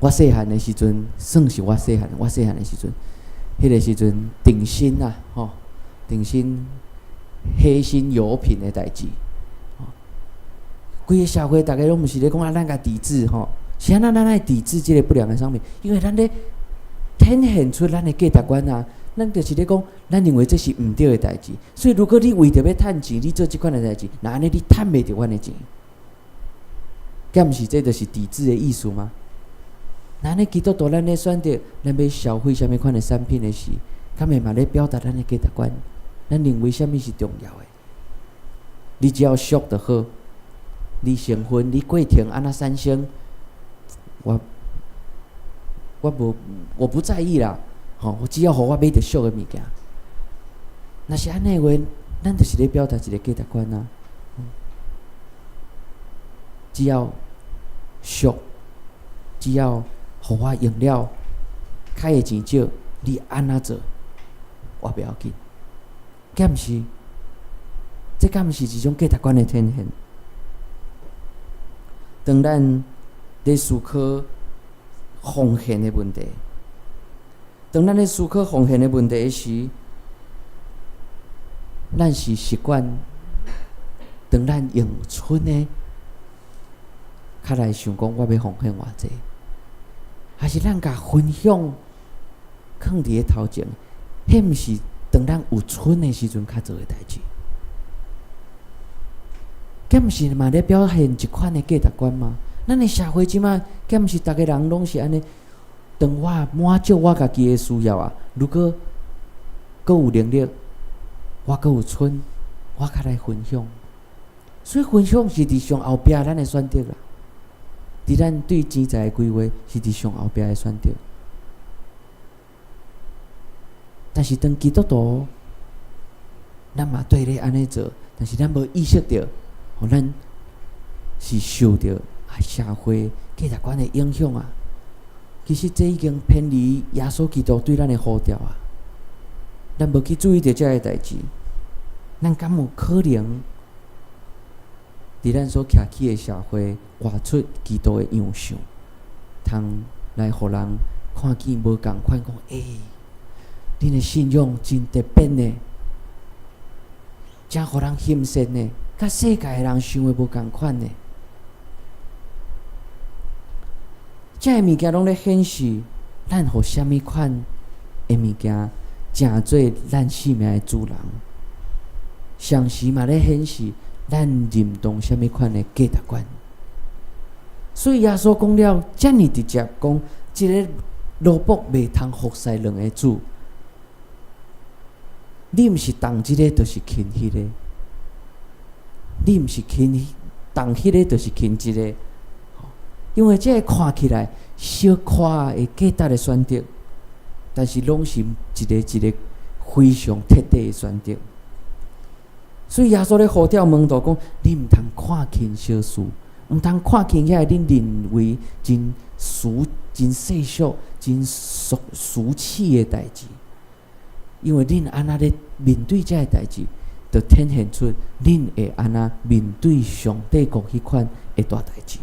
我細漢的時陣，算是我細漢，我細漢的時陣，彼个時陣頂新啊，吼，頂新黑心油品的代誌，規个社會逐家攏毋是咧講啊，咱共抵制吼，是按怎咱愛抵制這个不良的商品？因為咱咧展現出咱的價值觀啊。咱就是咧講，咱認為這是毋對的代誌，所以如果你為著欲趁錢，你做這款的代誌，那按呢你趁袂著阮的錢，敢毋是這就是抵制的意思嗎？那按呢基督徒咱咧選擇咱欲消費啥物款的產品的時，敢會嘛咧表達咱的價值觀？咱認為啥物是重要的？你只要俗就好，你成分、你過程按怎產生，我無我不在意啦。吼，我只要予我買著俗的物件。若是按呢話，咱就是咧表達一個價值觀啊。只要俗，只要予我用了，開的錢少，你按怎做，我袂要緊。敢毋是？這敢毋是一種價值觀的展現？當咱咧思考奉獻的問題，當咱咧思考奉獻的問題時，咱是習慣當咱用賰的，較來想講我欲奉獻偌濟，還是咱共分享囥佇咧頭前？彼毋是當咱有賰的時陣較做的代誌？敢毋是嘛咧表現一款的價值觀嗎？咱的社會這馬，敢毋是逐个人攏是按呢？當我滿足我家己的需要啊，如果閣有能力，我閣有賰，我較來分享。所以分享是佇上後壁咱的選擇啦。佇咱對錢財的規劃是佇上後壁的選擇。但是當基督徒，咱嘛對咧按呢做，但是咱無意識著，予咱是受著社會價值觀的影響啊。其實這已經偏離耶穌基督對咱的呼召啊！咱無去注意著這个代誌，咱敢有可能佇咱所徛起的社會活出基督的樣相，通來予人看見無仝款，講欸，恁的信仰真特別呢，真予人欣羨呢，佮世界的人想的無仝款呢。這个物件攏咧顯示，咱予啥物款的物件，成做咱生命的主人。同時嘛咧顯示咱認同啥物款的價值觀。所以耶穌講了遮爾直接，講一个奴僕袂通服侍兩个主。你毋是重這个，就是輕彼个；你毋是輕重彼个，就是輕這个。因為這个看起來小可的價值的選擇，但是攏是一个一个非常徹底的選擇。所以耶穌咧呼召門徒講：你毋通看輕小事，毋通看輕遐個恁認為真俗、真世俗、真俗俗氣的代誌，因為恁按怎咧面對這個代誌，就體現出恁會按怎面對上帝國彼款的大代誌。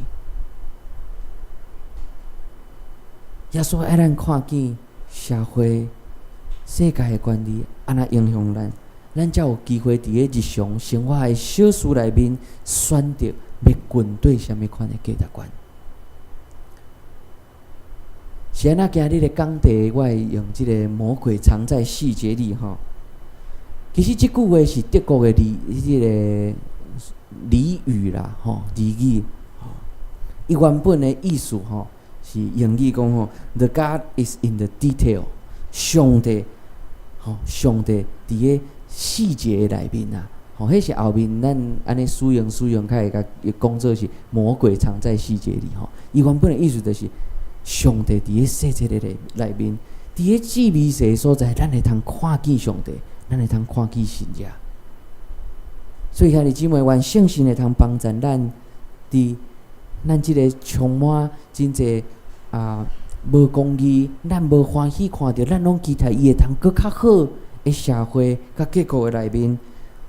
耶穌愛咱看見社會、世界的權利按怎影響咱，咱才有機會佇咧日常生活的小事內面選擇欲跟對啥物款的價值觀。是按怎今日的講題，我會用這个魔鬼藏在細節裡吼。其實這句話是德國的俚這个俚語啦，吼，俚語。伊原本的意思吼，是英語講吼，The God is in the detail，上帝，吼，上帝佇个細節的內面啊，吼，彼是後面咱按呢使用使用，較會共伊講做是魔鬼藏在細節裡吼。伊原本的意思就是上帝佇个細節的內面，佇个細微細的所在，咱會通看見上帝，咱會通看見神跡。所以兄弟姊妹，願聖神會通幫助咱，佇咱這个充滿真濟啊無公義，咱無歡喜看著，咱攏期待伊會通閣較好的社會佮結構的內面，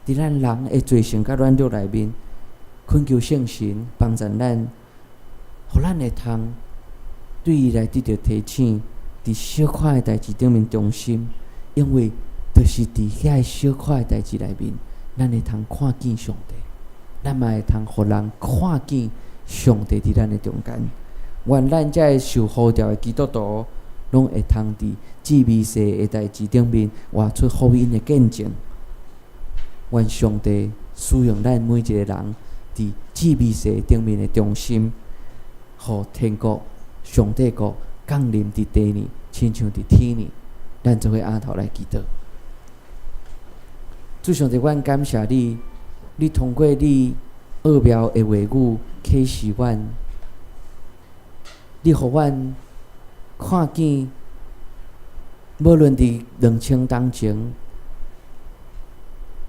佇咱人的罪性佮軟弱內面，懇求聖神幫助咱，予咱會通對伊來得著提醒，佇小可的代誌頂面忠心，因為就是佇遐个小可的代誌內面，咱會通看見上帝，咱嘛會通予人看見上帝佇咱的中間。願咱這个受呼召的基督徒，攏會通佇細微細的代誌頂面活出福音的見證。願上帝使用咱每一个人，佇細微細頂面的忠心，予天國、上帝國降臨佇地呢，親像佇天呢。咱做伙阿頭來祈禱。主上帝，阮感謝你，你通過你奧妙的話語啟示阮，你予阮看見，無論佇2000冬前，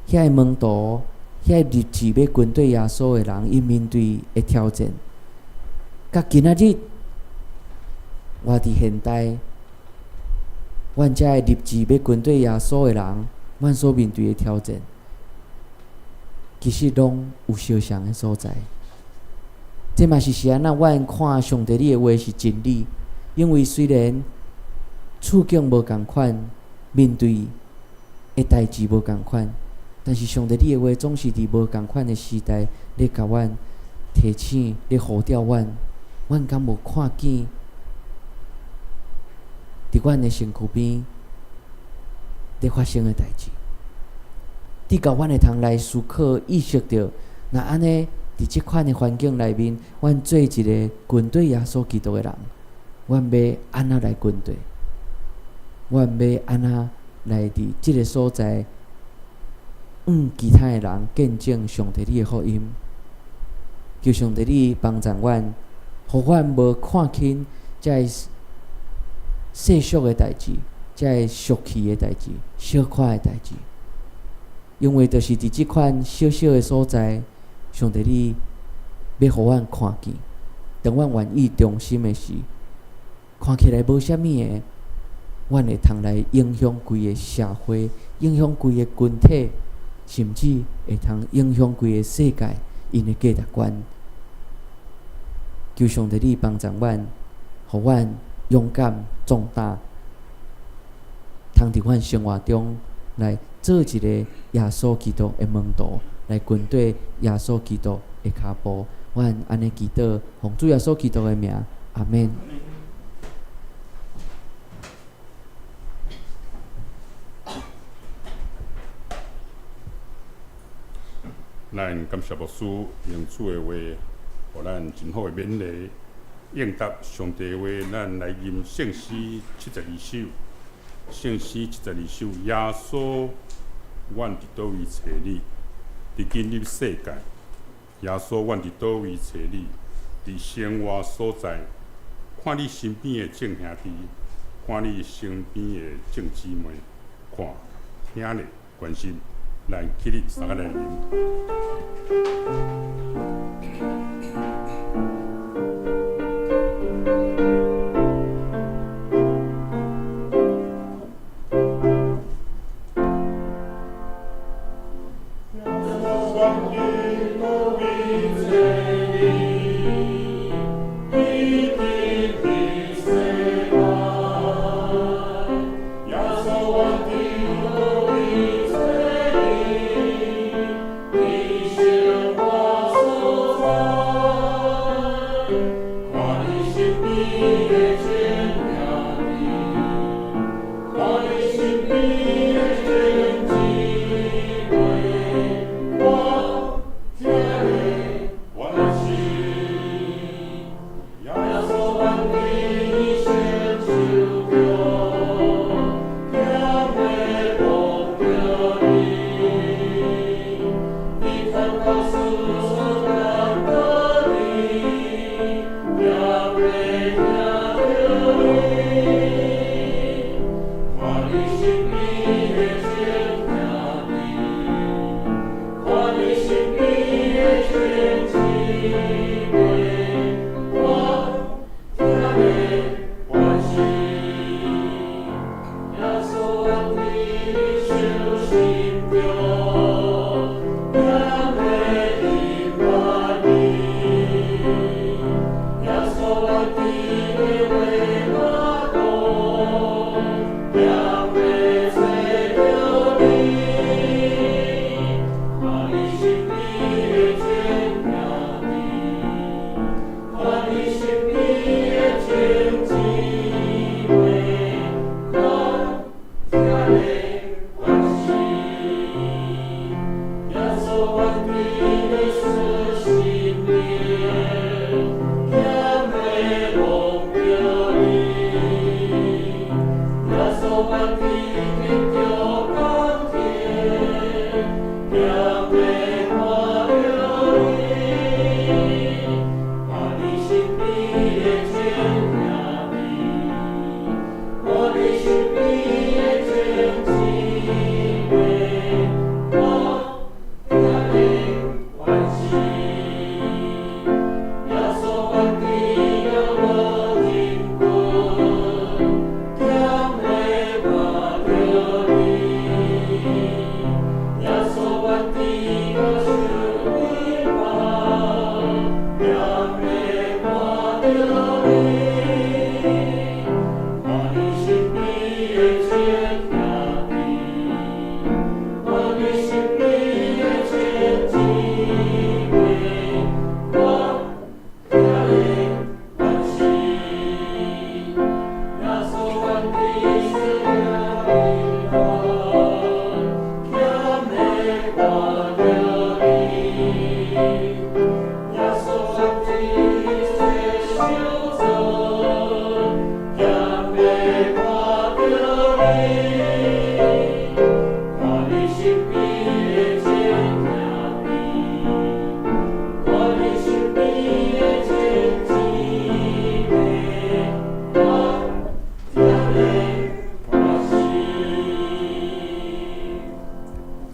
遐个門徒，遐个立志欲跟綴耶穌的人，𪜶面對的挑戰，佮今仔日，活佇現代，阮遮个立志欲跟綴耶穌的人，阮所面對的挑戰，其實攏有相像的所在。這嘛是是按怎阮看上帝你的話是真理，因為雖然處境無仝款，面對的代誌無仝款，但是上帝你的話總是佇無仝款的時代咧共阮提醒，咧呼召阮，阮敢無看見？佇阮的身軀邊咧發生的代誌，直到阮會通來思考、意識著，若按呢佇這款的環境內面，阮做一个跟綴耶穌基督的人，阮欲按怎來跟綴？阮欲按怎來佇這个所在，向其他的人見證上帝你的福音？求上帝你幫助阮，予阮無看輕這个世俗的代誌，這个俗氣的代誌，小可的代誌，因為就是佇這款小小的所在，上帝你欲予阮看見，當阮願意忠心的時，看起來無啥物的，阮會通來影響規个社會，影響規个群體，甚至會通影響規个世界，𪜶的價值觀。求上帝你幫助阮，予阮勇敢壯膽，通佇阮生活中來做一个耶穌基督的門徒，來跟綴耶穌基督的跤步。阮按呢祈禱，奉主耶穌基督的名，阿們。咱感謝牧師用主的話，予咱真好的勉勵，應答上帝的話，咱來吟聖詩七十二首。聖詩七十二首，耶穌，阮佇佗位揣你？佇今日世界，耶穌，阮佇佗位揣你？佇生活所在，看你身邊的眾兄弟，看你身邊的眾姊妹，看，聽咧，關心，咱起立，三個來吟。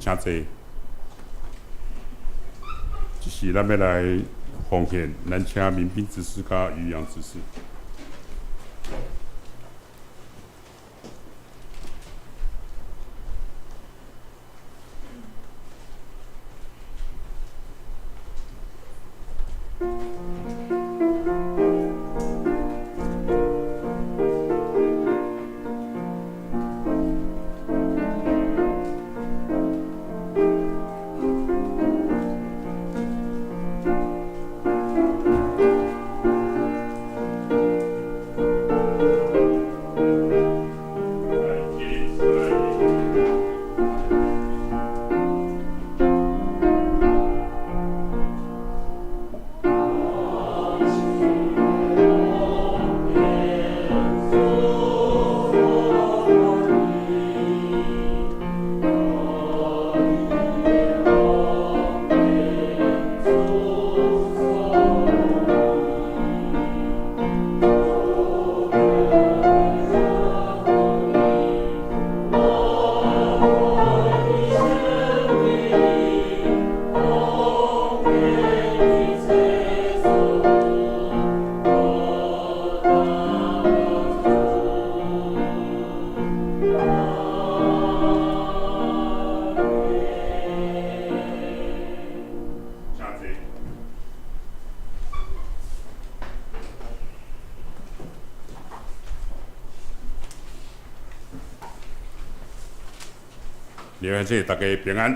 請坐。這時咱欲來奉獻，咱請民兵執事佮漁陽執事。弟兄大家平安。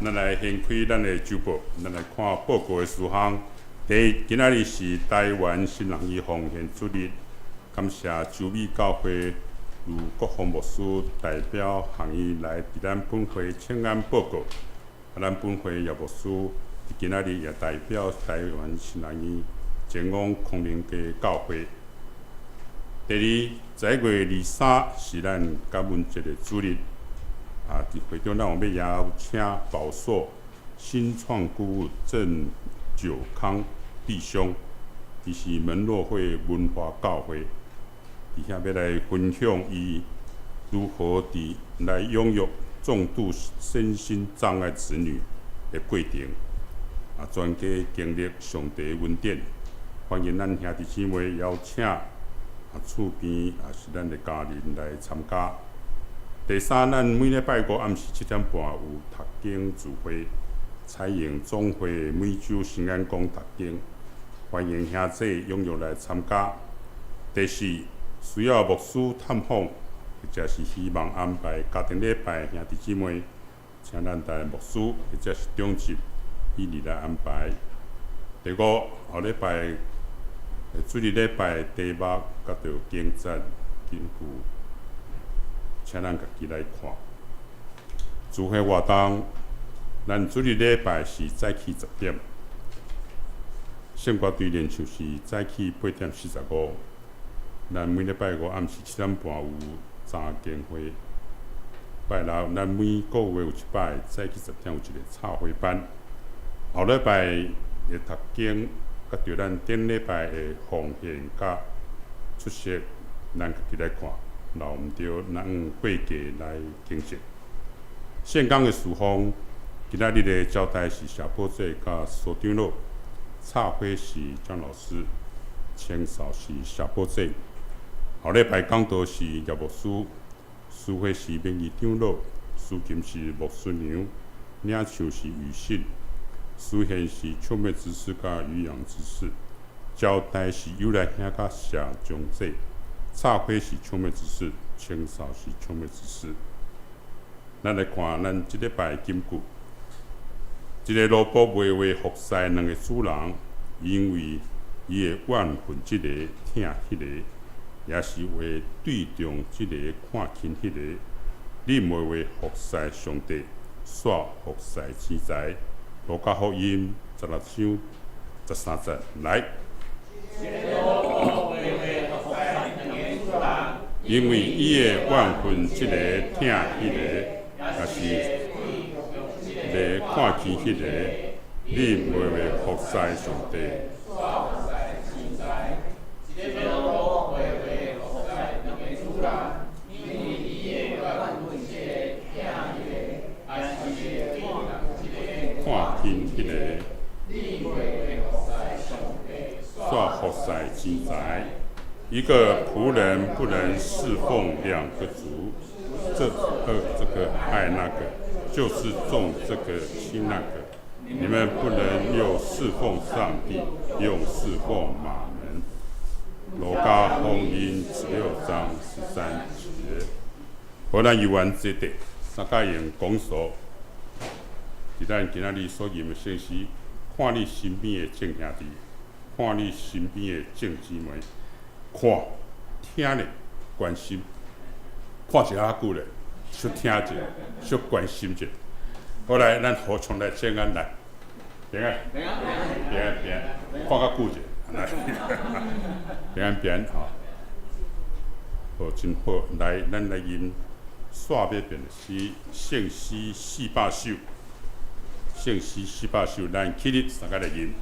咱來掀開咱的週報，咱來看報告的事項。第一，今仔日是台灣新人院奉獻主日，感謝洲美教會盧國峰牧師代表學院來佇咱本會請安報告。啊，咱本會葉牧師今仔日也代表台灣新人院前往康寧街教會。第二，11月23是咱感恩節的主日。啊，佇會中咱有欲邀請寶碩新創顧問鄭九康弟兄，伊是門諾會文華教會，佇遐欲來分享伊如何佇來養育重度身心障礙子女的過程。啊，全家經歷上帝恩典，歡迎咱兄弟姊妹邀請啊，厝邊也是咱的家人來參加。第三，咱每禮拜五暗時7點半有讀經聚會，採用總會每週新眼光讀經，歡迎兄弟踴躍來參加。第四，需要牧師探訪，或者是希望安排家庭禮拜兄弟姊妹，請咱台牧師或者是長執以你來安排。第五，後禮拜主日禮拜題目佮著經節根據。請咱家己來看。聚會活動，咱主日禮拜是早起10點，聖歌隊練唱是早起8點45。咱每禮拜五暗時7點半有查經會。拜六咱每個月有一擺早起十點有一個插花班。後禮拜的讀經，佮著咱頂禮拜的奉獻佮出席，咱家己來看。留毋著，咱按過節來更正。聖工的事奉，今仔日的招待是謝寶姐佮蘇長老，插花是張老師，清掃是謝寶姐。後禮拜講道是葉牧師，司會是明義長老，司琴是牧師娘，領唱是雨信，司獻是秋妹執事佮漁陽執事，招待是尤來兄佮謝長姐。插花是秋妹執事，清掃是秋妹執事。咱來看咱這禮拜金句：一个奴僕袂會服侍兩个主人，因為伊會怨恨這个，疼彼个，抑是會對重這个，看輕彼个。你袂會服侍上帝，煞服侍錢財。路加福音16章13節，來。因為伊會怨恨這個，疼彼個，抑是來看輕彼個，你袂會服侍上帝。看輕彼個，煞服侍錢財。一個僕人不能侍奉兩個主，這這個愛那個，就是重這個輕那個。你們不能又侍奉上帝，又侍奉瑪門。路加福音16章13節。好，咱遊完這段，三角形講述，佇咱今仔日所吟的聖詩，看你身邊的眾兄弟，看你身邊的眾姊妹。看、聽咧，關心，看一下久咧，小聽者，小關心者。好來，咱合唱來請安來，平安，平安，平安，平安，看較久者，來，平安平安吼。好，真好，來，咱來吟煞欲變的詩，聖詩400首，聖詩400首，咱起立，三个來吟。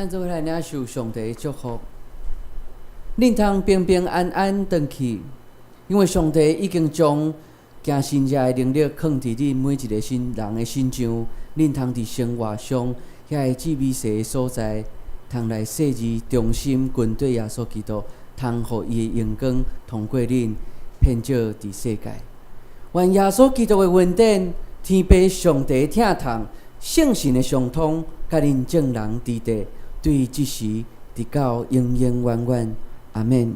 咱做伙來領受上帝的祝福，恁通平平安安轉去，因為上帝已經將行神蹟的能力囥佇恁每一個身人的身上，恁通佇生活上遐個至微細的所在，通來細膩忠心跟綴耶穌基督，通予伊的榮光通過恁遍照佇世界。願耶穌基督的恩典、天父上帝疼痛、聖神的相通，佮恁眾人佇佇，對這時直到永永遠遠。阿們。